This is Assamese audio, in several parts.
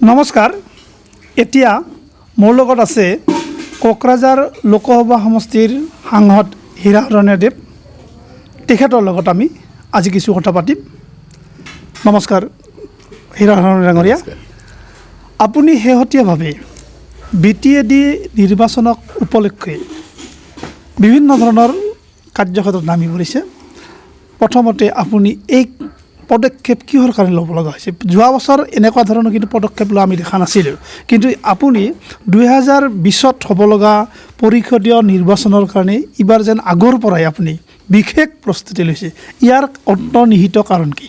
নমস্কাৰ। এতিয়া মোৰ লগত আছে কোকৰাঝাৰ লোকসভা সমষ্টিৰ সাংসদ হীৰা শৰণীয়া দেৱ। তেখেতৰ লগত আমি আজি কিছু কথা পাতিম। নমস্কাৰ হীৰা শৰণীয়া ডাঙৰীয়া। আপুনি শেহতীয়াভাৱে বিটিএডি নিৰ্বাচনক উপলক্ষে বিভিন্ন ধৰণৰ কাৰ্যক্ষেত্ৰত নামি পৰিছে। প্ৰথমতে আপুনি এই পদক্ষেপ কিহৰ কাৰণে ল'ব লগা হৈছে? যোৱা বছৰ এনেকুৱা ধৰণৰ কিন্তু পদক্ষেপ লোৱা আমি দেখা নাছিলোঁ, কিন্তু আপুনি 2020ত হ'ব লগা পৰিষদীয় নিৰ্বাচনৰ কাৰণে এইবাৰ যেন আগৰ পৰাই আপুনি বিশেষ প্ৰস্তুতি লৈছে। ইয়াৰ অন্তৰ্নিহিত কাৰণ কি?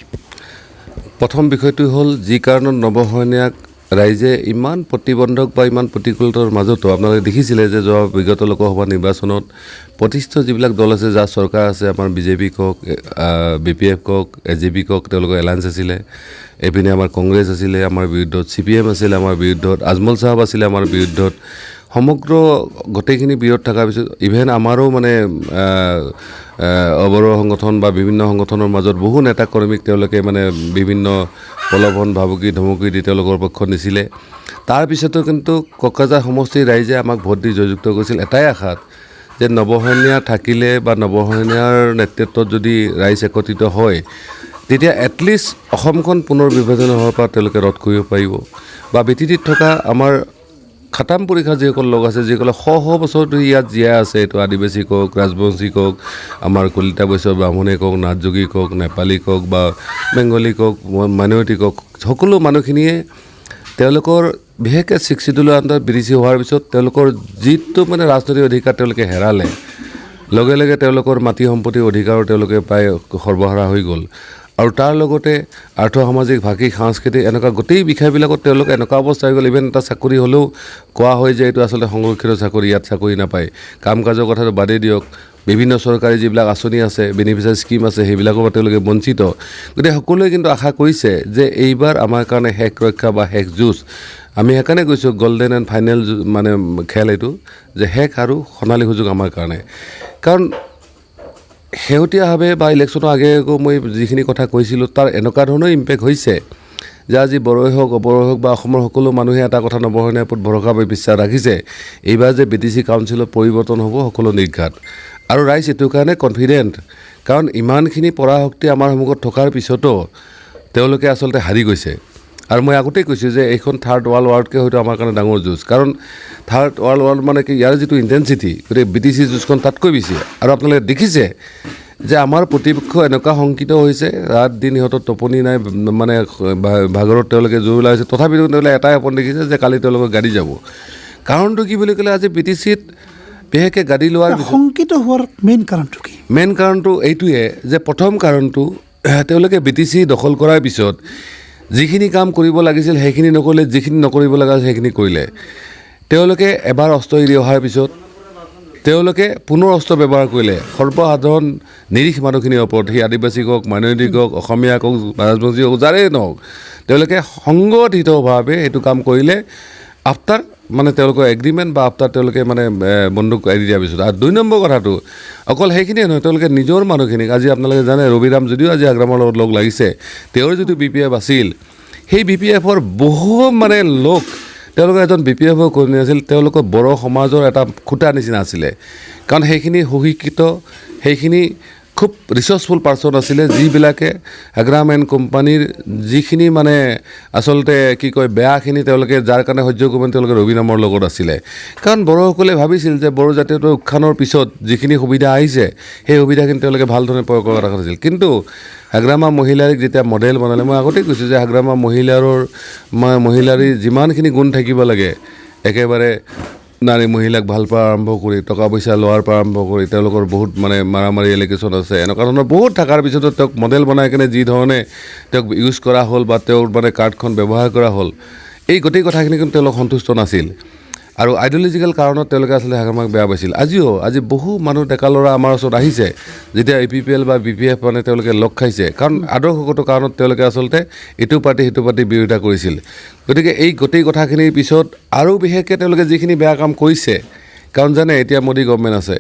প্ৰথম বিষয়টো হ'ল, যি কাৰণত নৱ শৰণীয়াক ৰাইজে ইমান প্ৰতিবন্ধক বা ইমান প্ৰতিকূলতাৰ মাজতো, আপোনালোকে দেখিছিলে যে যোৱা বিগত লোকসভা নিৰ্বাচনত প্ৰতিষ্ঠিত যিবিলাক দল আছে, যাৰ চৰকাৰ আছে, আমাৰ বিজেপি কওক, বিপিএফ কওক, এজিপি কওক, তেওঁলোকৰ এলায়েন্স আছিলে। এইপিনে আমাৰ কংগ্ৰেছ আছিলে আমাৰ বিৰুদ্ধত, চিপিএম আছিলে আমাৰ বিৰুদ্ধত, আজমল চাহাব আছিলে আমাৰ বিৰুদ্ধত। সমগ্ৰ গোটেইখিনি বিৰোধ থকাৰ পিছত ইভেন আমাৰো মানে অবড়ো সংগঠন বা বিভিন্ন সংগঠনৰ মাজত বহু নেতা কৰ্মীক তেওঁলোকে মানে বিভিন্ন প্ৰলোভন, ভাবুকি ধমকি দি তেওঁলোকৰ পক্ষত নিছিলে। তাৰপিছতো কিন্তু কোকৰাঝাৰ সমষ্টিৰ ৰাইজে আমাক ভোট দি জয়যুক্ত কৰিছিল এটাই আশাত যে নৱ শৰণীয়া থাকিলে বা নৱ শৰণীয়াৰ নেতৃত্বত যদি ৰাইজ একত্ৰিত হয়, তেতিয়া এটলিষ্ট অসমখন পুনৰ বিভাজন হোৱাৰ পৰা তেওঁলোকে ৰোধ কৰিব পাৰিব বা বিটিচিত থকা আমাৰ খাটাম পৰীক্ষা যিসকল লোক আছে, যিসকলে শ শ বছৰ ধৰি ইয়াত জীয়াই আছে, এইটো আদিবাসী কওক, ৰাজবংশী কওক, আমাৰ কলিতা বৈশ্য ব্ৰাহ্মণে কওক, নাথযোগী কওক, নেপালী কওক বা বেংগলী কওক, মাইনৰিটি কওক, সকলো মানুহখিনিয়ে তেওঁলোকৰ বিশেষকৈ ছিক্স চিডিউলৰ আণ্ডাৰত বিটিচি হোৱাৰ পিছত তেওঁলোকৰ যিটো মানে ৰাজনৈতিক অধিকাৰ তেওঁলোকে হেৰালে, লগে লগে তেওঁলোকৰ মাটি সম্পত্তিৰ অধিকাৰো তেওঁলোকে প্ৰায় সৰ্বহাৰা হৈ গ'ল। আৰু তাৰ লগতে আৰ্থ-সামাজিক, ভাষিক, সাংস্কৃতিক এনেকুৱা গোটেই বিষয়বিলাকত তেওঁলোক এনেকুৱা অৱস্থা হৈ গ'ল, ইভেন এটা চাকৰি হ'লেও কোৱা হয় যে এইটো আচলতে সংৰক্ষিত চাকৰি, ইয়াত চাকৰি নাপায়। কাম কাজৰ কথাটো বাদেই দিয়ক, বিভিন্ন চৰকাৰী যিবিলাক আঁচনি আছে, বেনিফিচিয়াৰী স্কীম আছে, সেইবিলাকৰ পৰা তেওঁলোকে বঞ্চিত। গতিকে সকলোৱে কিন্তু আশা কৰিছে যে এইবাৰ আমাৰ কাৰণে শেষ ৰক্ষা বা শেষ যুঁজ। আমি সেইকাৰণে কৈছোঁ গল্ডেন এণ্ড ফাইনেল মানে খেল এইটো যে শেষ আৰু সোণালী সুযোগ আমাৰ কাৰণে। কাৰণ শেহতীয়াভাৱে বা ইলেকশ্যনৰ আগে আগেও মই যিখিনি কথা কৈছিলোঁ, তাৰ এনেকুৱা ধৰণৰ ইম্পেক্ট হৈছে যে আজি বড়োই হওক, অবড়োই হওক বা অসমৰ সকলো মানুহে এটা কথা নৱ শৰণীয়াৰ ওপৰত ভৰসা বা বিশ্বাস ৰাখিছে, এইবাৰ যে বিটিচি কাউন্সিলত পৰিৱৰ্তন হ'ব সকলো নিৰ্ঘাত। আৰু ৰাইজ এইটো কাৰণে কনফিডেণ্ট, কাৰণ ইমানখিনি পৰাশক্তি আমাৰ সন্মুখত থকাৰ পিছতো তেওঁলোকে আচলতে হাৰি গৈছে। আৰু মই আগতেই কৈছোঁ যে এইখন থাৰ্ড ৱৰ্ল্ড ৱাৰতকৈ হয়তো আমাৰ কাৰণে ডাঙৰ যুঁজ। কাৰণ থাৰ্ড ৱৰ্ল্ড ৱাৰ মানে কি, ইয়াৰ যিটো ইণ্টেনচিটি, গতিকে বিটিচি যুঁজখন তাতকৈ বেছি। আৰু আপোনালোকে দেখিছে যে আমাৰ প্ৰতিপক্ষ এনেকুৱা শংকিত হৈছে, ৰাত দিন সিহঁতৰ টোপনি নাই, মানে ভাগৰত তেওঁলোকে জোৰ ওলাইছে। তথাপিতো তেওঁলোকে এটাই সপোন দেখিছে যে কালি তেওঁলোকৰ গাদী যাব। কাৰণটো কি বুলি ক'লে, আজি বিটিচিত বিশেষকৈ গাদী লোৱাৰ পিছত শংকিত হোৱাৰ মেইন কাৰণটো কি? মেইন কাৰণটো এইটোৱে যে প্ৰথম কাৰণটো, তেওঁলোকে বিটিচি দখল কৰাৰ পিছত যিখিনি কাম কৰিব লাগিছিল সেইখিনি নকৰিলে, যিখিনি নকৰিব লগা আছিল সেইখিনি কৰিলে। তেওঁলোকে এবাৰ অস্ত্ৰ এৰি অহাৰ পিছত তেওঁলোকে পুনৰ অস্ত্ৰ ব্যৱহাৰ কৰিলে সৰ্বসাধাৰণ নিৰীহ মানুহখিনিৰ ওপৰত, সেই আদিবাসী কওক, মাইনৰিটি কওক, অসমীয়া কওক, ৰাজবংশী হওক, যাৰেই নহওক, তেওঁলোকে সংগঠিতভাৱে সেইটো কাম কৰিলে আফটাৰ মানে তেওঁলোকৰ এগ্ৰিমেণ্ট বা আফটাৰ তেওঁলোকে মানে বন্দুক এৰি দিয়াৰ পিছত। আৰু দুই নম্বৰ কথাটো, অকল সেইখিনিয়ে নহয়, তেওঁলোকে নিজৰ মানুহখিনিক, আজি আপোনালোকে জানে, ৰবিৰাম যদিও আজি হাগ্ৰামাৰ লগত লগ লাগিছে, তেওঁৰ যিটো বিপিএফ আছিল, সেই বিপিএফৰ বহু মানে লোক, তেওঁলোকৰ এজন বিপিএফৰ কৰ্মী আছিল, তেওঁলোকৰ বড়ো সমাজৰ এটা খুঁটা নিচিনা আছিলে। কাৰণ সেইখিনি সুশিক্ষিত, সেইখিনি খুব ৰিচৰ্চফুল পাৰ্চন আছিলে, যিবিলাকে হাগ্ৰামা এণ্ড কোম্পানীৰ যিখিনি মানে আচলতে কি কয় বেয়াখিনি তেওঁলোকে যাৰ কাৰণে সহ্য কৰিব, তেওঁলোকে ৰবিৰামৰ লগত আছিলে। কাৰণ বড়োসকলে ভাবিছিল যে বড়ো জাতীয়তাৰ উত্থানৰ পিছত যিখিনি সুবিধা আহিছে, সেই সুবিধাখিনি তেওঁলোকে ভাল ধৰণে প্ৰয়োগ কৰাৰ কথা আছিল। কিন্তু হাগ্ৰামা মহিলাৰীক যেতিয়া মডেল বনালে, মই আগতেই কৈছোঁ যে হাগ্ৰামা মহিলাৰীৰ যিমানখিনি গুণ থাকিব লাগে, একেবাৰে নাৰী মহিলাক ভাল পোৱা আৰম্ভ কৰি, টকা পইচা লোৱাৰ পৰা আৰম্ভ কৰি, তেওঁলোকৰ বহুত মানে মাৰামাৰি এলিগেশ্যন আছে, এনেকুৱা ধৰণৰ বহুত থকাৰ পিছতো তেওঁক মডেল বনাই কেনে যি ধৰণে তেওঁক ইউজ কৰা হ'ল বা তেওঁৰ মানে কাৰ্ডখন ব্যৱহাৰ কৰা হ'ল, এই গোটেই কথাখিনি কিন্তু তেওঁলোক সন্তুষ্ট নাছিল। আৰু আইডিঅ'লজিকেল কাৰণত তেওঁলোকে আচলতে হাগ্ৰামাক বেয়া পাইছিল। আজিও আজি বহু মানুহ, ডেকা ল'ৰা আমাৰ ওচৰত আহিছে, যেতিয়া ইউপিপিএল বা বিপিএফ মানে তেওঁলোকে লগ খাইছে, কাৰণ আদৰ্শগত কাৰণত তেওঁলোকে আচলতে ইটো পাৰ্টি সিটো পাৰ্টি বিৰোধিতা কৰিছিল। গতিকে এই গোটেই কথাখিনিৰ পিছত আৰু বিশেষকৈ তেওঁলোকে যিখিনি বেয়া কাম কৰিছে, কাৰণ জানে এতিয়া মোদী গভমেণ্ট আছে,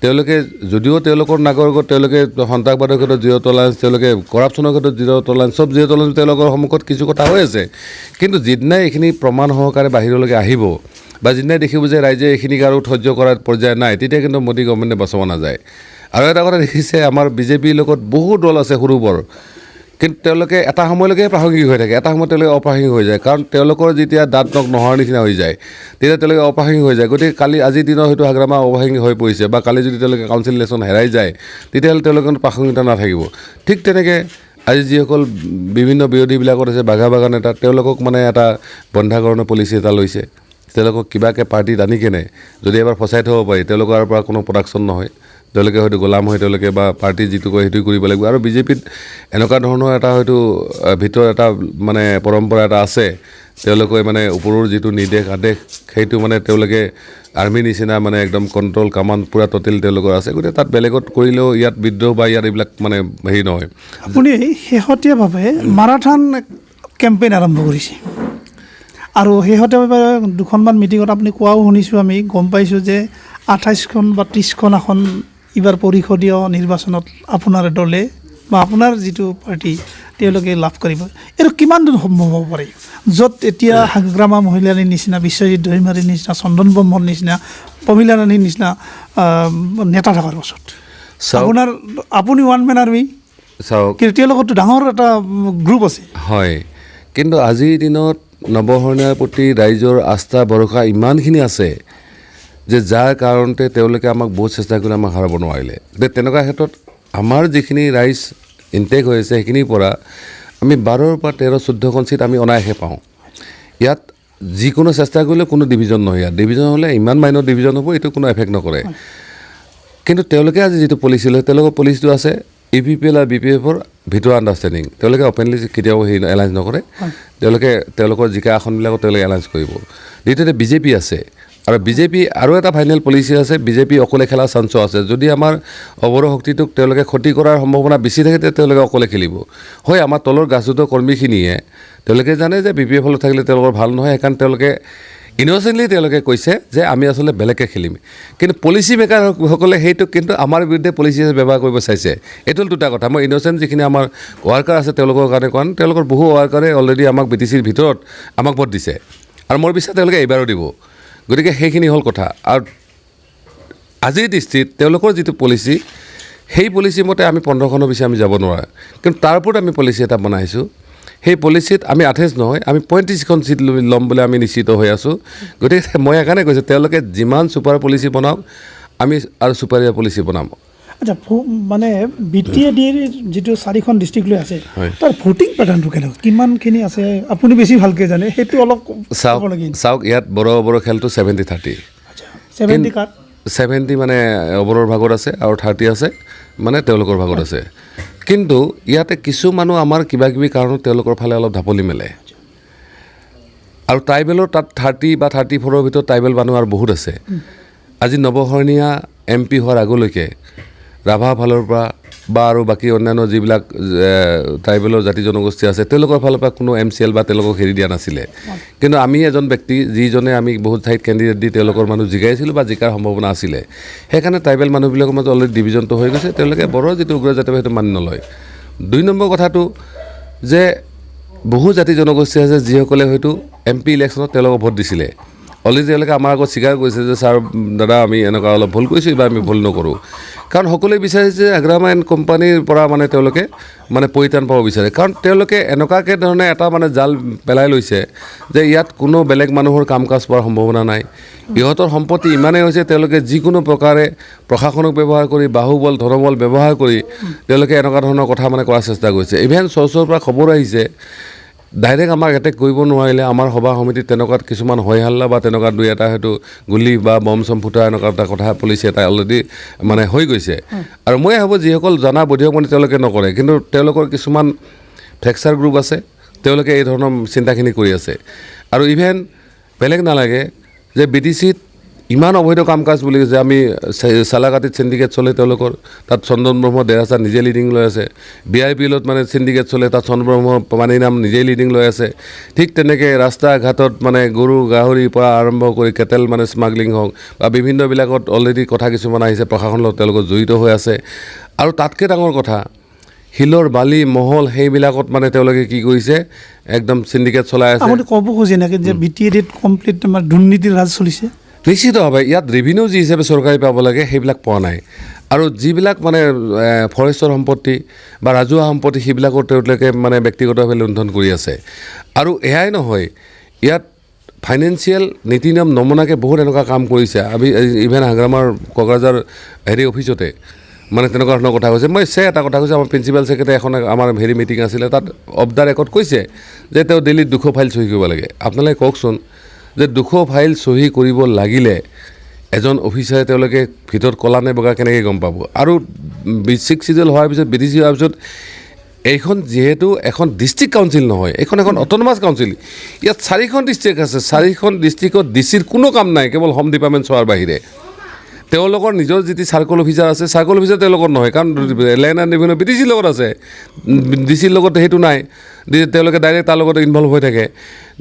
তেওঁলোকে যদিও তেওঁলোকৰ নাগৰিকত তেওঁলোকে সন্ত্ৰাসবাদৰ ক্ষেত্ৰত জিৰ' টলাৰেঞ্চ, তেওঁলোকে কৰাপশ্যনৰ ক্ষেত্ৰত জিৰ' টলাৰেঞ্চ, চব জিৰ' টলাৰেঞ্চ, তেওঁলোকৰ সন্মুখত কিছু কথা হৈ আছে। কিন্তু যিদিনাই এইখিনি প্ৰমাণ সহকাৰে বাহিৰলৈকে আহিব বা যিদিনাই দেখিব যে ৰাইজে এইখিনিক আৰু সহ্য কৰাৰ পৰ্যায় নাই, তেতিয়া কিন্তু মোদী গভমেণ্টে বচাব নাযায়। আৰু এটা কথা দেখিছে, আমাৰ বিজেপিৰ লগত বহু দল আছে সৰু বৰ, কিন্তু তেওঁলোকে এটা সময়লৈকে প্ৰাসংগিক হৈ থাকে, এটা সময়ত তেওঁলোকে অপ্ৰাসংগিক হৈ যায়। কাৰণ তেওঁলোকৰ যেতিয়া দাঁত নখ নোহোৱাৰ নিচিনা হৈ যায়, তেতিয়া তেওঁলোকে অপ্ৰাসংগিক হৈ যায়। গতিকে কালি আজিৰ দিনত হয়তো হাগ্ৰামা অপ্ৰাসংগিক হৈ পৰিছে, বা কালি যদি তেওঁলোকে কাউন্সিল ইলেকশ্যন হেৰাই যায়, তেতিয়াহ'লে তেওঁলোকৰ প্ৰাসংগিকতা নাথাকিব। ঠিক তেনেকৈ আজি যিসকল বিভিন্ন বিৰোধীবিলাকত আছে, বাঘা বাঘা নেতা, তেওঁলোকক মানে এটা বন্ধ্যাকৰণৰ পলিচি এটা লৈছে। তেওঁলোকক কিবাকৈ পাৰ্টিত আনি কেনে যদি এবাৰ ফচাই থ'ব পাৰি, তেওঁলোকৰ পৰা কোনো প্ৰডাকশ্যন নহয়, তেওঁলোকে হয়তো গোলাম হৈ তেওঁলোকে বা পাৰ্টি যিটো কয় সেইটো কৰিব লাগিব। আৰু বিজেপিত এনেকুৱা ধৰণৰ এটা হয়তো ভিতৰত এটা মানে পৰম্পৰা এটা আছে, তেওঁলোকে মানে ওপৰৰ যিটো নিৰ্দেশ আদেশ সেইটো মানে তেওঁলোকে আৰ্মিৰ নিচিনা মানে একদম কণ্ট্ৰল কামাণ্ড পূৰা ট'টেল তেওঁলোকৰ আছে। গতিকে তাত বেলেগত কৰিলেও ইয়াত বিদ্ৰোহ বা ইয়াত এইবিলাক মানে হেৰি নহয়। আপুনি শেহতীয়াভাৱে মাৰাথান কেম্পেইন আৰম্ভ কৰিছে আৰু শেহতীয়াভাৱে দুখনমান মিটিঙত আপুনি কোৱাও শুনিছোঁ, আমি গম পাইছোঁ যে 28খন বা 30খন আসন এইবাৰ পৰিষদীয় নিৰ্বাচনত আপোনাৰ দলে বা আপোনাৰ যিটো পাৰ্টি তেওঁলোকে লাভ কৰিব। এইটো কিমান দূৰ সম্ভৱ হ'ব পাৰে, য'ত এতিয়া হাগ্ৰামা মহিলাৰীৰ নিচিনা, বিশ্বজিৎ দৈমাৰীৰ নিচিনা, চন্দন ব্ৰহ্মৰ নিচিনা, প্ৰমীলা ৰাণীৰ নিচিনা নেতা থকাৰ পাছত? চাওক, আপুনি ওৱান মেন আৰ্মি, চাওক, কিন্তু তেওঁলোকৰতো ডাঙৰ এটা গ্ৰুপ আছে। হয়, কিন্তু আজিৰ দিনত নৱ শৰণীয়াৰ প্ৰতি ৰাইজৰ আস্থা ভৰসা ইমানখিনি আছে যে যাৰ কাৰণতে তেওঁলোকে আমাক বহুত চেষ্টা কৰি আমাক হৰাব নোৱাৰিলে। গতিকে তেনেকুৱা ক্ষেত্ৰত আমাৰ যিখিনি ৰাইজ ইনটেক হৈ আছে, সেইখিনিৰ পৰা আমি 12ৰ পৰা 13 14খন চিট আমি অনায়াসে পাওঁ। ইয়াত যিকোনো চেষ্টা কৰিলেও কোনো ডিভিজন নহয়। ইয়াত ডিভিজন হ'লে ইমান মাইনৰ ডিভিজন হ'ব, এইটো কোনো এফেক্ট নকৰে। কিন্তু তেওঁলোকে আজি যিটো পলিচি লয়, তেওঁলোকৰ পলিচিটো আছে ইউ পি পি এল আৰু বি পি এফৰ ভিতৰুৱা আণ্ডাৰষ্টেণ্ডিং। তেওঁলোকে অপেনলি কেতিয়াও সেই এলায়েন্স নকৰে। তেওঁলোকে তেওঁলোকৰ জিকা আসনবিলাকত তেওঁলোকে এলায়েন্স কৰিব। দ্বিতীয়তে বিজেপি আছে, আৰু বিজেপি আৰু এটা ফাইনেল পলিচি আছে, বিজেপি অকলে খেলাৰ চান্সো আছে। যদি আমাৰ অবড়ো শক্তিটোক তেওঁলোকে ক্ষতি কৰাৰ সম্ভাৱনা বেছি থাকে, তেতিয়া তেওঁলোকে অকলে খেলিব। হয়, আমাৰ তলৰ গ্ৰাছৰুটৰ কৰ্মীখিনিয়ে তেওঁলোকে জানে যে বি পি এফত থাকিলে তেওঁলোকৰ ভাল নহয়, সেইকাৰণে তেওঁলোকে ইন'চেণ্টলি তেওঁলোকে কৈছে যে আমি আচলতে বেলেগকৈ খেলিম। কিন্তু পলিচি মেকাৰসকলে সেইটো কিন্তু আমাৰ বিৰুদ্ধে পলিচি হিচাপে ব্যৱহাৰ কৰিব চাইছে। এইটো হ'ল দুটা কথা। মই ইন'চেণ্ট যিখিনি আমাৰ ৱাৰ্কাৰ আছে তেওঁলোকৰ কাৰণে কোৱা নাই, তেওঁলোকৰ বহু ৱাৰ্কাৰে অলৰেডি আমাক বি টি চিৰ ভিতৰত আমাক ভোট দিছে আৰু মোৰ বিশ্বাস তেওঁলোকে এইবাৰো দিব। গতিকে সেইখিনি হ'ল কথা। আৰু আজিৰ দৃষ্টিত তেওঁলোকৰ যিটো পলিচি, সেই পলিচি মতে আমি 15খনৰ বেছি আমি যাব নোৱাৰোঁ। কিন্তু তাৰ ওপৰত আমি পলিচি এটা বনাইছোঁ। সেই পলিচিত আমি 28 নহয়, আমি 35খন চিট ল'ম বুলি আমি নিশ্চিত হৈ আছোঁ। গতিকে মই সেইকাৰণে কৈছোঁ, তেওঁলোকে যিমান ছুপাৰ পলিচি বনাওক, আমি আৰু ছুপাৰিয়াৰ পলিচি বনাম। আচ্ছা, মানে বি টি এ ডিৰ যিটো চাৰিখন ডিষ্ট্ৰিক্ট লৈ আছে, হয়। তাৰ ভোটিং পেটাৰ্ণটো কেনেকুৱা, কিমানখিনি আছে আপুনি বেছি ভালকৈ জানে, সেইটো অলপ চাওক, ক'ব লাগিব। চাওক, ইয়াত বড়ো বড়ো খেলটো 70-30। আচ্ছা, 70 কাৰ? 70 মানে অবড়োৰ ভাগত আছে আৰু 30 আছে মানে তেওঁলোকৰ ভাগত আছে। কিন্তু ইয়াতে কিছু মানুহ আমাৰ কিবা কিবি কাৰণত তেওঁলোকৰ ফালে অলপ ঢাপলি মেলে। আৰু ট্ৰাইবেলৰ তাত 30 বা 34ৰ ভিতৰত ট্ৰাইবেল মানুহ আৰু বহুত আছে। আজি নৱ শৰণীয়া এম পি হোৱাৰ আগলৈকে ৰাভা ফালৰ পৰা বা আৰু বাকী অন্যান্য যিবিলাক ট্ৰাইবেলৰ জাতি জনগোষ্ঠী আছে, তেওঁলোকৰ ফালৰ পৰা কোনো এম চি এল বা তেওঁলোকক হেৰি দিয়া নাছিলে। কিন্তু আমি এজন ব্যক্তি যিজনে আমি বহুত ঠাইত কেণ্ডিডেট দি তেওঁলোকৰ মানুহ জিকাইছিলোঁ বা জিকাৰ সম্ভাৱনা আছিলে, সেইকাৰণে ট্ৰাইবেল মানুহবিলাকৰ মাজত অলৰেডি ডিভিজনটো হৈ গৈছে। তেওঁলোকে বড়ো যিটো উগ্ৰ জাতি সেইটো মানি নলয়। 2 নম্বৰ কথাটো যে বহু জাতি জনগোষ্ঠী আছে যিসকলে হয়তো এম পি ইলেকশ্যনত তেওঁলোকক ভোট দিছিলে, অলৰেডি তেওঁলোকে আমাৰ আগত স্বীকাৰ কৰিছে যে ছাৰ দাদা আমি এনেকুৱা অলপ ভুল কৰিছোঁ, এইবাৰ আমি ভুল নকৰোঁ। কাৰণ সকলোৱে বিচাৰিছে যে হাগ্ৰামা এণ্ড কোম্পানীৰ পৰা মানে তেওঁলোকে মানে পৰিত্ৰাণ পাব বিচাৰে। কাৰণ তেওঁলোকে এনেকুৱাকৈ ধৰণে এটা মানে জাল পেলাই লৈছে যে ইয়াত কোনো বেলেগ মানুহৰ কাম কাজ পোৱাৰ সম্ভাৱনা নাই। ইহঁতৰ সম্পত্তি ইমানেই হৈছে তেওঁলোকে যিকোনো প্ৰকাৰে প্ৰশাসনক ব্যৱহাৰ কৰি বাহুবল ধনবল ব্যৱহাৰ কৰি তেওঁলোকে এনেকুৱা ধৰণৰ কথা মানে কৰাৰ চেষ্টা কৰিছে। ইভেন চ'ৰ্চৰ পৰা খবৰ আহিছে ডাইৰেক্ট আমাক এটেক কৰিব নোৱাৰিলে আমাৰ সভা সমিতিত তেনেকুৱাত কিছুমান হৈ হাল্লা বা তেনেকুৱা দুই এটা হয়তো গুলি বা বম চম ফুটা এনেকুৱা এটা কথা পুলিচে এটা অলৰেডি মানে হৈ গৈছে। আৰু মই ভাবোঁ যিসকল জনা বুদ্ধিয়ক মানে তেওঁলোকে নকৰে, কিন্তু তেওঁলোকৰ কিছুমান ফ্ৰেকচাৰ গ্ৰুপ আছে, তেওঁলোকে এই ধৰণৰ চিন্তাখিনি কৰি আছে। আৰু ইভেন বেলেগ নালাগে যে বি টি চিত ইমান অবৈধ কাম কাজ বুলি কৈছে। আমি চালাকাটিত চিণ্ডিকেট চলে তেওঁলোকৰ, তাত চন্দন ব্ৰহ্ম দেৰাচা নিজে লিডিং লৈ আছে। বি আই পি এলত মানে চিণ্ডিকেট চলে, তাত চন্দন ব্ৰহ্ম পানীৰাম নিজেই লিডিং লৈ আছে। ঠিক তেনেকৈ ৰাস্তা ঘাটত মানে গৰু গাহৰিৰ পৰা আৰম্ভ কৰি কেটেল মানে স্মাগলিং হওক বা বিভিন্নবিলাকত অলৰেডি কথা কিছুমান আহিছে, প্ৰশাসনৰ লগত তেওঁলোক জড়িত হৈ আছে। আৰু তাতকৈ ডাঙৰ কথা, শিলৰ বালি মহল সেইবিলাকত মানে তেওঁলোকে কি কৰিছে, একদম চিণ্ডিকেট চলাই আছে। আপুনি ক'ব খোজে নেকি যে বি টি এ ডিত কমপ্লিট আমাৰ দুৰ্নীতিৰ ৰাজ চলিছে? নিশ্চিতভাৱে ইয়াত ৰেভিনিউ যি হিচাপে চৰকাৰী পাব লাগে সেইবিলাক পোৱা নাই। আৰু যিবিলাক মানে ফৰেষ্টৰ সম্পত্তি বা ৰাজহুৱা সম্পত্তি সেইবিলাকো তেওঁলোকে মানে ব্যক্তিগতভাৱে লুণ্ঠন কৰি আছে। আৰু এয়াই নহয়, ইয়াত ফাইনেন্সিয়েল নীতি নিয়ম নমনাকৈ বহুত এনেকুৱা কাম কৰিছে। আমি ইভেন হাগ্ৰামাৰ কোকৰাঝাৰ হেৰি অফিচতে মানে তেনেকুৱা ধৰণৰ কথা কৈছে। মই এটা কথা কৈছোঁ, আমাৰ প্ৰিন্সিপাল ছেক্ৰেটাৰী এখন আমাৰ হেৰি মিটিং আছিলে, তাত অফ the record কৈছে যে তেওঁ দিল্লীত 200 ফাইল চহী কৰিব লাগে। আপোনালোকে কওকচোন যে 200 ফাইল চহী কৰিব লাগিলে এজন অফিচাৰে তেওঁলোকে ভিতৰত ক'লা নে বগা কেনেকৈ গম পাব? আৰু ছিক্স চিজেল হোৱাৰ পিছত, বি টি চি হোৱাৰ পিছত এইখন যিহেতু এখন ডিষ্ট্ৰিক্ট কাউন্সিল নহয়, এইখন এখন অট'নমাছ কাউন্সিল। ইয়াত 4খন ডিষ্ট্ৰিক্ট আছে, 4খন ডিষ্ট্ৰিক্টত ডি চিৰ কোনো কাম নাই, কেৱল হোম ডিপাৰ্টমেণ্ট চোৱাৰ বাহিৰে। তেওঁলোকৰ নিজৰ যিটো চাৰ্কল অফিচাৰ আছে, চাৰ্কল অফিচাৰ তেওঁলোকৰ নহয়, কাৰণ land and revenue B T চিৰ লগত আছে, ডি চিৰ লগত সেইটো নাই। তেওঁলোকে ডাইৰেক্ট তাৰ লগত ইনভল্ভ হৈ থাকে।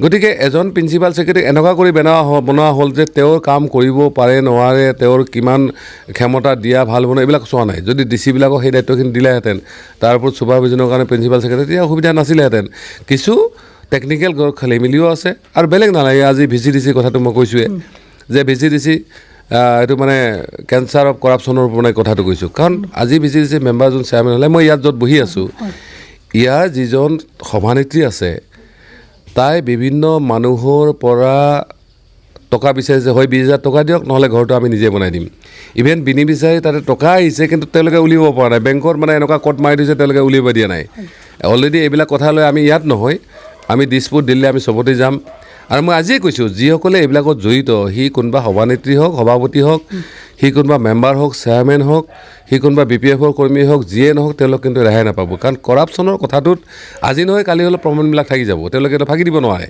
গতিকে এজন প্ৰিন্সিপাল ছেক্ৰেটাৰী এনেকুৱা কৰি বনোৱা হ'ল যে তেওঁৰ কাম কৰিব পাৰে নোৱাৰে, তেওঁৰ কিমান ক্ষমতা দিয়া ভাল বনোৱা এইবিলাক চোৱা নাই। যদি ডি চিবিলাকক সেই দায়িত্বখিনি দিলেহেঁতেন, তাৰ ওপৰত ছুপাৰভিজনৰ কাৰণে প্ৰিন্সিপাল ছেক্ৰেটাৰী, তেতিয়া অসুবিধা নাছিলেহেঁতেন। কিছু টেকনিকেল খেলি মেলিও আছে। আৰু বেলেগ নালাগে, আজি ভি চি ডি চিৰ কথাটো মই কৈছোঁৱে যে ভি চি ডি চি এইটো মানে কেঞ্চাৰ অফ কৰাপশ্যনৰ মানে কথাটো কৈছোঁ। কাৰণ আজি V C D C member যোন চেয়াৰমেন হ'লে, মই ইয়াত য'ত বহি আছোঁ, ইয়াৰ যিজন সভানেত্ৰী আছে, তাই বিভিন্ন মানুহৰ পৰা টকা বিচাৰিছে, হয় 20,000 টকা দিয়ক, নহ'লে ঘৰটো আমি নিজে বনাই দিম। ইভেন বিনি বিচাৰি তাতে টকা আহিছে, কিন্তু তেওঁলোকে উলিয়াব পৰা নাই। বেংকত মানে এনেকুৱা কট মাৰি দিছে, তেওঁলোকে উলিয়াব দিয়া নাই। অলৰেডি এইবিলাক কথা লৈ আমি ইয়াত নহয়, আমি দিছপুৰ, দিল্লী আমি চবতে যাম। আৰু মই আজিয়ে কৈছোঁ, যিসকলে এইবিলাকত জড়িত, সি কোনোবা সভানেত্ৰী হওক, সভাপতি হওক, সি কোনোবা মেম্বাৰ হওক, চেয়াৰমেন হওক, সি কোনোবা বি পি এফৰ কৰ্মী হওক, যিয়ে নহওক, তেওঁলোক কিন্তু ৰেহাই নাপাব। কাৰণ কৰাপশ্যনৰ কথাটোত আজি নহয় কালি হ'লেও প্ৰমাণবিলাক থাকি যাব, তেওঁলোকে এইটো ফাঁকি দিব নোৱাৰে।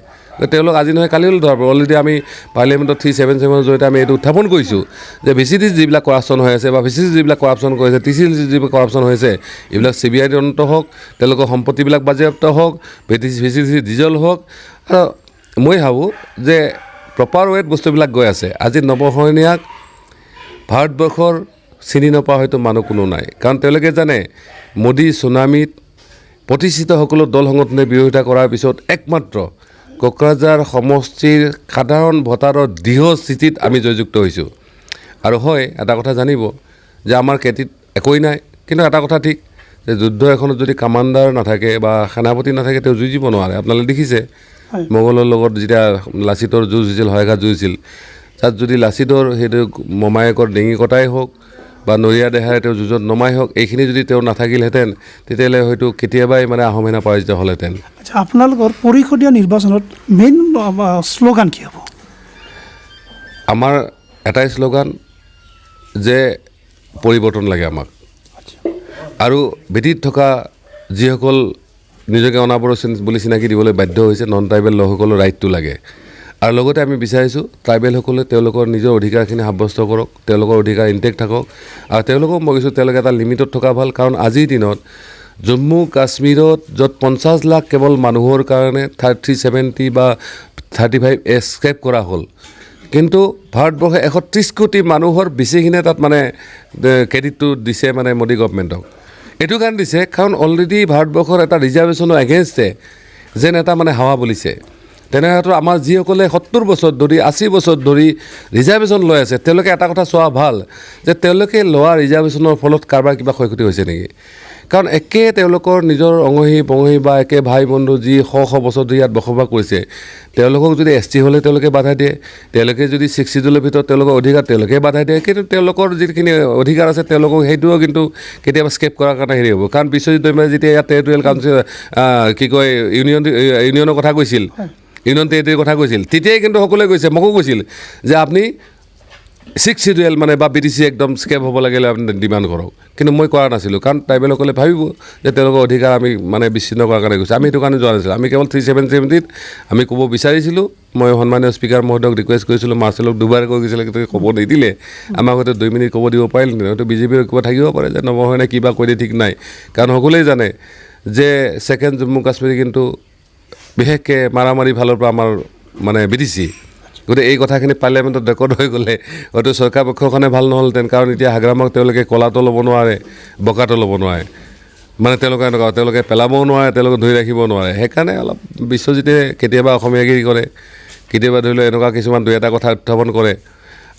তেওঁলোক আজি নহয় কালি হ'লেও ধৰা পৰিব। অলৰেডি আমি পাৰ্লিয়ামেণ্টত 377ৰ জৰিয়তে আমি এইটো উত্থাপন কৰিছোঁ যে ভি চি ডিত যিবিলাক কৰাপশ্যন হৈ আছে বা ভি চি চি যিবিলাক কৰাপশ্যন কৰিছে, টি চি যিবিলাক কৰাপশ্যন হৈছে, এইবিলাক চি বি আই তদন্ত হওক, তেওঁলোকৰ সম্পত্তিবিলাক বাজেয়াপ্ত হওক, ভি চি চি ডিজল্ভ হওক। আৰু মই ভাবোঁ যে প্ৰপাৰ ৱেত বস্তুবিলাক গৈ আছে। আজি নৱ শৰণীয়াক ভাৰতবৰ্ষৰ চিনি নোপোৱা হয়তো মানুহ কোনো নাই, কাৰণ তেওঁলোকে জানে মোদী চুনামীত প্ৰতিষ্ঠিত সকলো দল সংগঠনে বিৰোধিতা কৰাৰ পিছত একমাত্ৰ কোকৰাঝাৰ সমষ্টিৰ সাধাৰণ ভোটাৰৰ দৃঢ় স্থিতিত আমি জয়যুক্ত হৈছোঁ। আৰু হয়, এটা কথা জানিব যে আমাৰ কেটিত একোৱেই নাই, কিন্তু এটা কথা ঠিক যে যুদ্ধ এখনত যদি কামাণ্ডাৰ নাথাকে বা সেনাপতি নাথাকে, তেওঁ যুঁজিব নোৱাৰে। আপোনালোকে দেখিছে মোগলৰ লগত যেতিয়া লাচিতৰ যুঁজ হৈছিল, শৰাইঘাট যুঁজ হৈছিল, তাত যদি লাচিতৰ সেইটো মমায়েকৰ ডিঙি কটাই হওক বা নৰিয়া দেহাৰে তেওঁ যুঁজত নমাই হওক, এইখিনি যদি তেওঁ নাথাকিলহেঁতেন, তেতিয়াহ'লে হয়তো কেতিয়াবাই মানে আহোম সেনা পৰাজিত হ'লহেঁতেন। আচ্ছা, আপোনালোকৰ পৰিষদীয় নিৰ্বাচনত মেইন শ্লোগান কি হ'ব? আমাৰ এটাই শ্লোগান যে পৰিৱৰ্তন লাগে আমাক। আৰু ভেটিত থকা যিসকল নিজকে অনাবড়ো বুলি চিনাকি দিবলৈ বাধ্য হৈছে, নন ট্ৰাইবেল লোকসকলৰ ৰাইটটো লাগে। আৰু লগতে আমি বিচাৰিছোঁ ট্ৰাইবেলসকলে তেওঁলোকৰ নিজৰ অধিকাৰখিনি সাব্যস্ত কৰক, তেওঁলোকৰ অধিকাৰ ইনটেক্ট থাকক। আৰু তেওঁলোকক মই কৈছোঁ তেওঁলোকে এটা লিমিটত থকা ভাল, কাৰণ আজিৰ দিনত জম্মু কাশ্মীৰত য'ত 50 লাখ কেৱল মানুহৰ কাৰণে 370 বা 35 এস্কেপ কৰা হ'ল, কিন্তু ভাৰতবৰ্ষে 130 কোটি মানুহৰ বেছিখিনিয়ে তাত মানে ক্ৰেডিটটো দিছে মানে মোদী গভমেণ্টক। এইটো কাৰণে দিছে কাৰণ অলৰেডি ভাৰতবৰ্ষৰ এটা ৰিজাৰ্ভেশ্যনৰ এগেইনষ্টে যেন এটা মানে হাৱা বলিছে। তেনেক্ষেত্ৰত আমাৰ যিসকলে 70 বছৰ ধৰি, 80 বছৰ ধৰি ৰিজাৰ্ভেশ্যন লৈ আছে, তেওঁলোকে এটা কথা চোৱা ভাল যে তেওঁলোকে লোৱা ৰিজাৰ্ভেশ্যনৰ ফলত কাৰোবাৰ কিবা ক্ষয় ক্ষতি হৈছে নেকি। কাৰণ একে তেওঁলোকৰ নিজৰ অঙহী বঙহী বা একে ভাই বন্ধু যি শ শ বছৰ ধৰি ইয়াত বসবাস কৰিছে, তেওঁলোকক যদি এছ টি হ'লে তেওঁলোকে বাধা দিয়ে, তেওঁলোকে যদি ছিক্স চিডিউলৰ ভিতৰত তেওঁলোকৰ অধিকাৰ তেওঁলোকে বাধা দিয়ে, কিন্তু তেওঁলোকৰ যিখিনি অধিকাৰ আছে তেওঁলোকক সেইটোও কিন্তু কেতিয়াবা স্কেপ কৰাৰ কাৰণে হেৰি হ'ব। কাৰণ বিশ্বজিৎ দৈমাৰী যেতিয়া ইয়াত টেৰিটৰিয়েল কাউন্সিল কি কয় ইউনিয়নৰ কথা কৈছিল, ইউনিয়ন টেৰিটৰীৰ কথা কৈছিল, তেতিয়াই কিন্তু সকলোৱে কৈছে, মোকো কৈছিল যে আপুনি ছিক্স চিডিউল মানে বা বি টি চি একদম স্কেপ হ'ব লাগিলে আপুনি ডিমাণ্ড কৰক। কিন্তু মই কৰা নাছিলোঁ, কাৰণ ট্ৰাইবেলসকলে ভাবিব যে তেওঁলোকৰ অধিকাৰ আমি মানে বিচ্ছিন্ন কৰাৰ কাৰণে গৈছোঁ। আমি সেইটো কাৰণে যোৱা নাছিলোঁ। আমি কেৱল 377ত আমি ক'ব বিচাৰিছিলোঁ, মই সন্মানীয় স্পীকাৰ মহোদয়ক ৰিকুৱেষ্ট কৰিছিলোঁ, মাৰ্চেলক দুবাৰ কৈ গৈছিলে, কিন্তু ক'ব নিদিলে। আমাক হয়তো 2 মিনিট ক'ব দিব পাৰিলেহেঁতেন। হয়তো বিজেপিৰ কিবা থাকিব পাৰে যে নৱ শৰণীয়াই কিবা কৈ দিয়ে, ঠিক নাই। কাৰণ সকলোৱে জানে যে ছেকেণ্ড জম্মু কাশ্মীৰ কিন্তু বিশেষকৈ মাৰামাৰি ফালৰ পৰা আমাৰ মানে বি টি চি। গতিকে এই কথাখিনি পাৰ্লিয়ামেণ্টত ৰেকৰ্ড হৈ গ'লে হয়তো চৰকাৰ পক্ষৰ কাৰণে ভাল নহ'লহেঁতেন। কাৰণ এতিয়া হাগ্ৰামাক তেওঁলোকে কলাটো ল'ব নোৱাৰে, বকাটো ল'ব নোৱাৰে, মানে তেওঁলোকে এনেকুৱা, তেওঁলোকে পেলাবও নোৱাৰে, তেওঁলোকে ধৰি ৰাখিব নোৱাৰে। সেইকাৰণে অলপ বিশ্বজিতে কেতিয়াবা অসমীয়াগিৰি কৰে, কেতিয়াবা ধৰি লওক এনেকুৱা কিছুমান দুই এটা কথা উত্থাপন কৰে।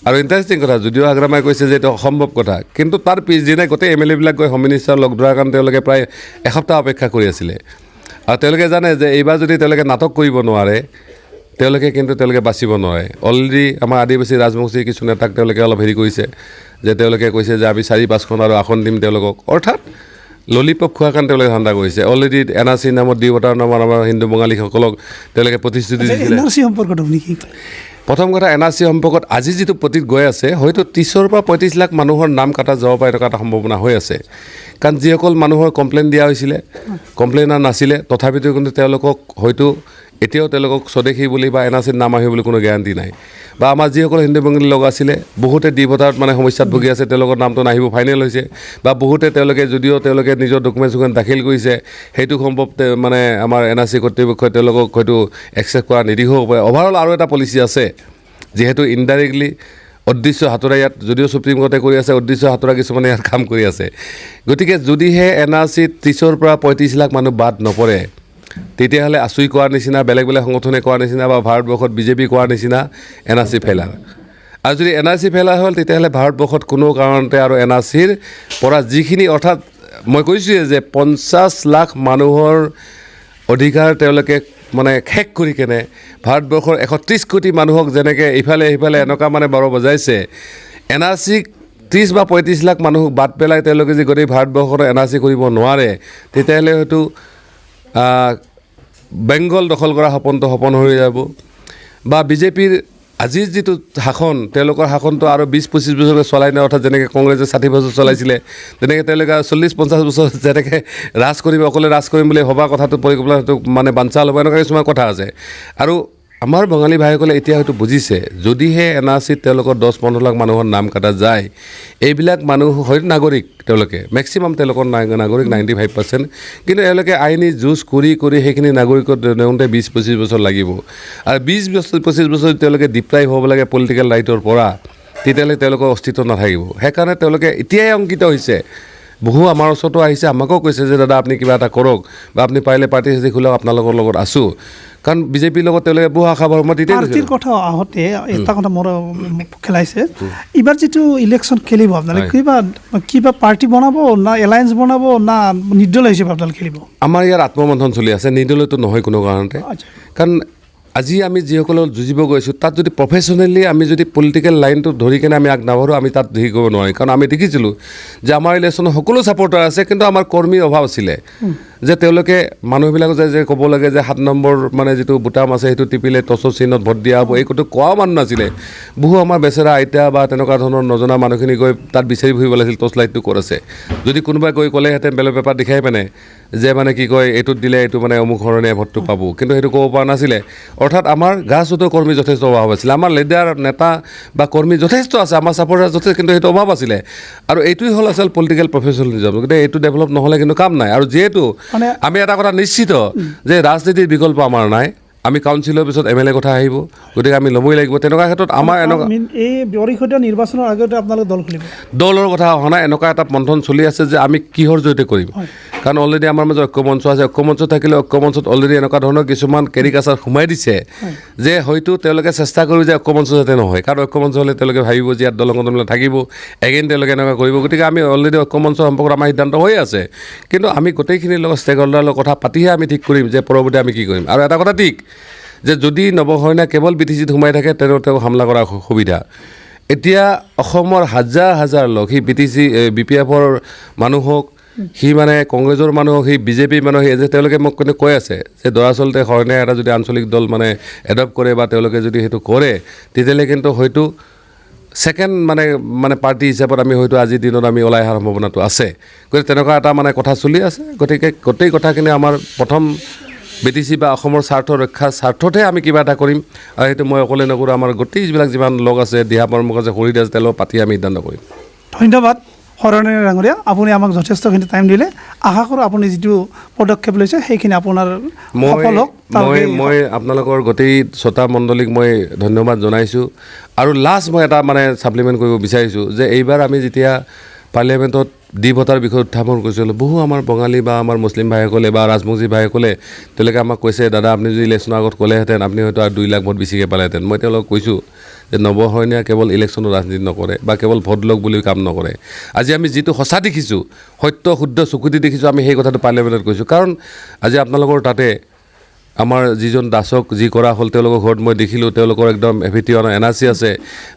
আৰু ইণ্টাৰেষ্টিং কথা, যদিও হাগ্ৰামাই কৈছে যে এইটো অসম্ভৱ কথা, কিন্তু তাৰ পিছদিনাই গোটেই এম এল এবিলাক গৈ হোম মিনিষ্টাৰ লগ ধৰাৰ কাৰণে তেওঁলোকে প্ৰায় এসপ্তাহ অপেক্ষা কৰি আছিলে। আৰু তেওঁলোকে জানে যে এইবাৰ যদি তেওঁলোকে নাটক কৰিব নোৱাৰে, তেওঁলোকে কিন্তু তেওঁলোকে বাচিব নোৱাৰে। অলৰেডি আমাৰ আদিবাসী ৰাজবংশী কিছু নেতাক তেওঁলোকে অলপ হেৰি কৰিছে যে তেওঁলোকে কৈছে যে আমি 4-5খন আৰু আসন দিম তেওঁলোকক, অৰ্থাৎ ললিপপ খোৱাৰ কাৰণে তেওঁলোকে ধান্দা কৰিছে। অলৰেডি এন আৰ চিৰ নামত, ডি ভোটাৰ নামত আমাৰ হিন্দু বঙালীসকলক তেওঁলোকে প্ৰতিশ্ৰুতি দিছিলে। এন আৰ চি সম্পৰ্কত আপুনি কি কয়? প্ৰথম কথা, এন আৰ চি সম্পৰ্কত আজি যিটো প্ৰতীক গৈ আছে, হয়তো 30ৰ পৰা 35 লাখ মানুহৰ নাম কটা যাব পাৰে, এনেকুৱা এটা সম্ভাৱনা হৈ আছে। কাৰণ যিসকল মানুহৰ কমপ্লেইন দিয়া হৈছিলে, কমপ্লেইনাৰ নাছিলে, তথাপিতো কিন্তু তেওঁলোকক হয়তো এতিয়াও তেওঁলোকক স্বদেশী বুলি বা এন আৰ চিত নাম আহিব বুলি কোনো গেৰাণ্টি নাই। বা আমাৰ যিসকল হিন্দু বঙালী লগ আছিলে, বহুতে ডি ভোটাৰত মানে সমস্যাত ভুগি আছে, তেওঁলোকৰ নামটো নাহিব, ফাইনেল হৈছে। বা বহুতে তেওঁলোকে যদিও তেওঁলোকে নিজৰ ডকুমেণ্টছ চকুমেণ্ট দাখিল কৰিছে, সেইটো সম্ভৱ মানে আমাৰ এন আৰ চি কৰ্তৃপক্ষই তেওঁলোকক হয়তো একচেপ্ট কৰা নিদিবও পাৰে। অভাৰঅল আৰু এটা পলিচি আছে, যিহেতু ইনডাইৰেক্টলি অদৃশ্য হাতোৰা ইয়াত যদিও সুপ্ৰিম কোৰ্টে কৰি আছে, অদৃশ্য হাতোৰা কিছুমানে ইয়াত কাম কৰি আছে। গতিকে যদিহে এন আৰ চিত 30ৰ পৰা 35 লাখ মানুহ বাদ নপৰে, তেতিয়াহ'লে আছুই কোৱাৰ নিচিনা, বেলেগ বেলেগ সংগঠনে কোৱাৰ নিচিনা বা ভাৰতবৰ্ষত বিজেপি কোৱাৰ নিচিনা এন আৰ চি ফেইলাৰ। আৰু যদি এন আৰ চি ফেইলাৰ হ'ল, তেতিয়াহ'লে ভাৰতবৰ্ষত কোনো কাৰণতে আৰু এন আৰ চিৰ পৰা যিখিনি, অৰ্থাৎ মই কৈছোঁৱে যে 50 লাখ মানুহৰ অধিকাৰ তেওঁলোকে মানে শেষ কৰি কেনে ভাৰতবৰ্ষৰ 130 কোটি মানুহক যেনেকৈ ইফালে সিফালে এনেকুৱা মানে বাৰ বজাইছে, এন আৰ চিক 30 বা 35 লাখ মানুহক বাদ পেলাই তেওঁলোকে যে গোটেই ভাৰতবৰ্ষৰ এন আৰ চি কৰিব নোৱাৰে, তেতিয়াহ'লে হয়তো বেংগল দখল কৰা সপোনটো সপোন হৈ যাব। বা বিজেপিৰ আজিৰ যিটো শাসন, তেওঁলোকৰ শাসনটো আৰু 20-25 বছৰলৈ চলাই নাই, অৰ্থাৎ যেনেকৈ কংগ্ৰেছে 60 বছৰ চলাইছিলে, তেনেকৈ তেওঁলোকে 40-50 বছৰ যেনেকৈ ৰাজ কৰিব, অকলে ৰাজ কৰিম বুলি ভবা কথাটো পৰিকল্পনাটো মানে বানচাল হ'ব, এনেকুৱা কিছুমান কথা আছে। আৰু আমাৰ বঙালী ভাইসকলে এতিয়া হয়তো বুজিছে, যদিহে এন আৰ চিত তেওঁলোকৰ 10-15 লাখ মানুহৰ নাম কটা যায়, এইবিলাক মানুহ হয়তো নাগৰিক, তেওঁলোকে মেক্সিমাম তেওঁলোকৰ নাগৰিক 95%, কিন্তু এওঁলোকে আইনী যুঁজ কৰি কৰি সেইখিনি নাগৰিকত নেওঁতে 20-25 বছৰ লাগিব। আৰু 20 বছৰ 25 বছৰ তেওঁলোকে ডিপ্ৰাইভ হ'ব লাগে পলিটিকেল ৰাইটৰ পৰা, তেতিয়াহ'লে তেওঁলোকৰ অস্তিত্ব নাথাকিব। সেইকাৰণে তেওঁলোকে এতিয়াই অংকিত হৈছে। বহু আমাৰ ওচৰতো আহিছে, আমাকো কৈছে যে দাদা আপুনি কিবা এটা কৰক বা আপুনি পাৰিলে পাৰ্টি চাৰ্টি খোলক, আপোনালোকৰ লগত আছোঁ। কাৰণ বিজেপিৰ লগত তেওঁলোকে বহু আশা ভৰসা। মই তেতিয়াই পাৰ্টিৰ কৈছিলোঁ। কথা আহোঁতে এটা কথা মোৰ খেলাইছে, এইবাৰ যিটো ইলেকশ্যন খেলিব আপোনালোকে, কিবা কিবা পাৰ্টি বনাব না এলায়েন্স বনাব না নিৰ্দলীয় হিচাপে আপোনালোকে খেলিব? আমাৰ ইয়াত আত্মমন্থন চলি আছে, নিৰ্দলীয়টো নহয় কোনো কাৰণতে। কাৰণ আজি আমি যিসকলৰ যুঁজিব গৈছোঁ, তাত যদি প্ৰফেচনেলি আমি যদি পলিটিকেল লাইনটো ধৰি কেনে আমি আগ নাবাঢ়োঁ, আমি তাত হেৰি কৰিব নোৱাৰিম। কাৰণ আমি দেখিছিলোঁ যে আমাৰ ইলেকশ্যনত সকলো ছাপৰ্টাৰ আছে, কিন্তু আমাৰ কৰ্মীৰ অভাৱ আছিলে। যে তেওঁলোকে মানুহবিলাকক যে ক'ব লাগে যে 7 নম্বৰ মানে যিটো বুটাম আছে সেইটো টিপিলে টৰ্চৰ চিহ্নত ভোট দিয়া হ'ব, এই কথা কোৱাও মানুহ নাছিলে। বহু আমাৰ বেচেৰা আইতা বা তেনেকুৱা ধৰণৰ নজনা মানুহখিনি গৈ তাত বিচাৰি ফুৰিব লাগিছিল টৰ্চ লাইটটো ক'ত আছে। যদি কোনোবাই গৈ ক'লেহেঁতেন বেলেগ পেপাৰ দেখাই পিনে যে মানে কি কয় এইটোত দিলে এইটো মানে অমুক শৰণীয়া ভোটটো পাব, কিন্তু সেইটো ক'ব পৰা নাছিলে। অৰ্থাৎ আমাৰ গ্ৰাছৰুটৰ কৰ্মী যথেষ্ট অভাৱ আছিলে, আমাৰ লিডাৰ নেতা বা কৰ্মী যথেষ্ট আছে, আমাৰ ছাপৰ্টাৰ যথেষ্ট, কিন্তু সেইটো অভাৱ আছিলে। আৰু এইটোৱেই হ'ল আচল পলিটিকেল প্ৰফেচনেলিজম। গতিকে এইটো ডেভেলপ নহ'লে কিন্তু কাম নাই। আৰু যিহেতু আমি এটা কথা নিশ্চিত যে ৰাজনীতিৰ বিকল্প আমাৰ নাই, আমি কাউন্সিলৰ পিছত এম এল এ কথা আহিব, গতিকে আমি ল'বই লাগিব। তেনেকুৱা ক্ষেত্ৰত আমাৰ এনেকুৱা এই পৰিষদীয় নিৰ্বাচনৰ আগতে আপোনালোকে দল খুলিব? দলৰ কথা অহা নাই, এনেকুৱা এটা মন্থন চলি আছে যে আমি কিহৰ জৰিয়তে কৰিম। কাৰণ অলৰেডি আমাৰ মাজত ঐক্যমঞ্চ আছে, ঐক্যমঞ্চ থাকিলে ঐক্যমঞ্চত অলৰেডি এনেকুৱা ধৰণৰ কিছুমান কেৰিকাচাৰ সোমাই দিছে যে হয়তো তেওঁলোকে চেষ্টা কৰিব যে ঐক্যমঞ্চ যাতে নহয়, কাৰণ ঐক্যমঞ্চ হ'লে তেওঁলোকে ভাবিব যে ইয়াত দল সংগঠনবিলাক থাকিব, এগেইন তেওঁলোকে এনেকুৱা কৰিব। গতিকে আমি অলৰেডি ঐক্যমঞ্চ সম্পৰ্কত আমাৰ সিদ্ধান্ত হৈ আছে, কিন্তু আমি গোটেইখিনিৰ লগত ষ্টেক হোল্ডাৰৰ লগত কথা পাতিহে আমি ঠিক কৰিম যে পৰৱৰ্তী আমি কি কৰিম। আৰু এটা কথা ঠিক যে যদি নৱ শৰণীয়া কেৱল বি টি চিত সোমাই থাকে, তেওঁ তেওঁক হামলা কৰাৰ সুবিধা। এতিয়া অসমৰ হাজাৰ হাজাৰ লোক, সি B T C, B P এফৰ মানুহ হওক, সি মানে কংগ্ৰেছৰ মানুহ হওক, সি বিজেপিৰ মানুহ, সি যে তেওঁলোকে মোক কিন্তু কৈ আছে যে দৰাচলতে শৰণীয়া এটা যদি আঞ্চলিক দল মানে এডপ্ট কৰে বা তেওঁলোকে যদি সেইটো কৰে, তেতিয়াহ'লে কিন্তু হয়তো ছেকেণ্ড মানে মানে পাৰ্টি হিচাপত আমি হয়তো আজিৰ দিনত আমি ওলাই অহাৰ সম্ভাৱনাটো আছে। গতিকে তেনেকুৱা এটা মানে কথা চলি আছে। গতিকে গোটেই কথাখিনি আমাৰ প্ৰথম বিটিচি বা অসমৰ স্বাৰ্থ ৰক্ষাৰ স্বাৰ্থতহে আমি কিবা এটা কৰিম। আৰু সেইটো মই অকলে নকৰোঁ, আমাৰ গোটেই যিবিলাক যিমান লগ আছে, দিহা পৰামৰ্শ আছে, শৰীৰ আছে, তেওঁলোকক পাতি আমি সিদ্ধান্ত কৰিম। ধন্যবাদ শৰণীয়া ডাঙৰীয়া, আপুনি আমাক যথেষ্টখিনি টাইম দিলে। আশা কৰোঁ আপুনি যিটো পদক্ষেপ লৈছে সেইখিনি আপোনাৰ মই সফল হওক। তাৰ মই বাবে মই আপোনালোকৰ গোটেই শ্ৰোতা মণ্ডলীক মই ধন্যবাদ জনাইছোঁ। আৰু লাষ্ট মই এটা মানে ছাপ্লিমেণ্ট কৰিব বিচাৰিছোঁ যে এইবাৰ আমি যেতিয়া পাৰ্লিয়ামেণ্টত ডি ভোটাৰ বিষয়ে উত্থাপন কৰিছিলোঁ, বহু আমাৰ বঙালী বা আমাৰ মুছলিম ভাইসকলে বা ৰাজবংশী ভাইসকলে তেওঁলোকে আমাক কৈছে, দাদা আপুনি যদি ইলেকশ্যনৰ আগত ক'লেহেঁতেন আপুনি হয়তো আৰু 2 লাখ ভোট বেছিকৈ পালেহেঁতেন। মই তেওঁলোকক কৈছোঁ যে নৱ শৰণীয়া কেৱল ইলেকশ্যনৰ ৰাজনীতি নকৰে বা কেৱল ভোট লওক বুলি কাম নকৰে। আজি আমি যিটো সঁচা দেখিছোঁ, সত্য শুদ্ধ চকুদি দেখিছোঁ, আমি সেই কথাটো পাৰ্লিয়ামেণ্টত কৈছোঁ। কাৰণ আজি আপোনালোকৰ তাতে আমাৰ যিজন দাসক যি কৰা হ'ল, তেওঁলোকৰ ঘৰত মই দেখিলোঁ, তেওঁলোকৰ একদম এফিটিঅন এনআৰচি আছে।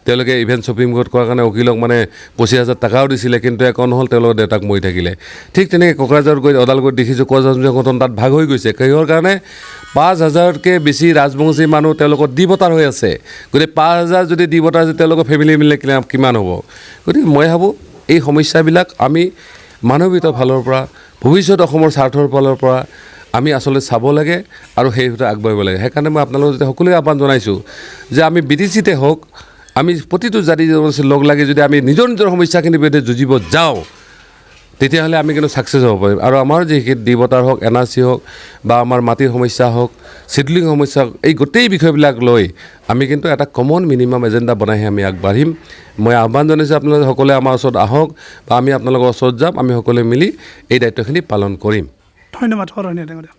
তেওঁলোকে ইভেন সুপ্ৰিম কোৰ্ট কৰাৰ কাৰণে উকিলক মানে 25,000 টকাও দিছিলে, কিন্তু একো নহ'ল, তেওঁলোকৰ দেউতাক মৰি থাকিলে। ঠিক তেনেকৈ কোকৰাঝাৰত গৈ ওদালগুৰিত দেখিছোঁ, কোচ ৰাজবংশী সংগঠন তাত ভাগ হৈ গৈছে। কিহৰ কাৰণে? 5,000তকৈ বেছি ৰাজবংশী মানুহ তেওঁলোকৰ ডি ভোটাৰ হৈ আছে। গতিকে 5,000 যদি ডি ভোটাৰ আছে, তেওঁলোকৰ ফেমিলি মিলে কিমান হ'ব? গতিকে মই ভাবোঁ এই সমস্যাবিলাক আমি মানৱীয়তাৰ ফালৰ পৰা, ভৱিষ্যত অসমৰ স্বাৰ্থৰ ফালৰ পৰা আমি আচলতে চাব লাগে আৰু সেই ভিতৰত আগবাঢ়িব লাগে। সেইকাৰণে মই আপোনালোকক যাতে সকলোৱে আহ্বান জনাইছোঁ যে আমি বিটিচিতে হওক, আমি প্ৰতিটো জাতি জনগোষ্ঠীৰ লগ লাগি যদি আমি নিজৰ নিজৰ সমস্যাখিনিৰ বিৰুদ্ধে যুঁজিব যাওঁ, তেতিয়াহ'লে আমি কিন্তু ছাকচেছ হ'ব পাৰিম। আৰু আমাৰ যিখিনি ডি ভোটাৰ হওক, এনআৰচি হওক বা আমাৰ মাটিৰ সমস্যা হওক, চিডলিং সমস্যা হওক, এই গোটেই বিষয়বিলাক লৈ আমি কিন্তু এটা কমন মিনিমাম এজেণ্ডা বনাইহে আমি আগবাঢ়িম। মই আহ্বান জনাইছোঁ আপোনালোকে সকলোৱে আমাৰ ওচৰত আহক বা আমি আপোনালোকৰ ওচৰত যাম, আমি সকলোৱে মিলি এই দায়িত্বখিনি পালন কৰিম। ধন্যবাদ শৰণীয়া ডাঙৰীয়া।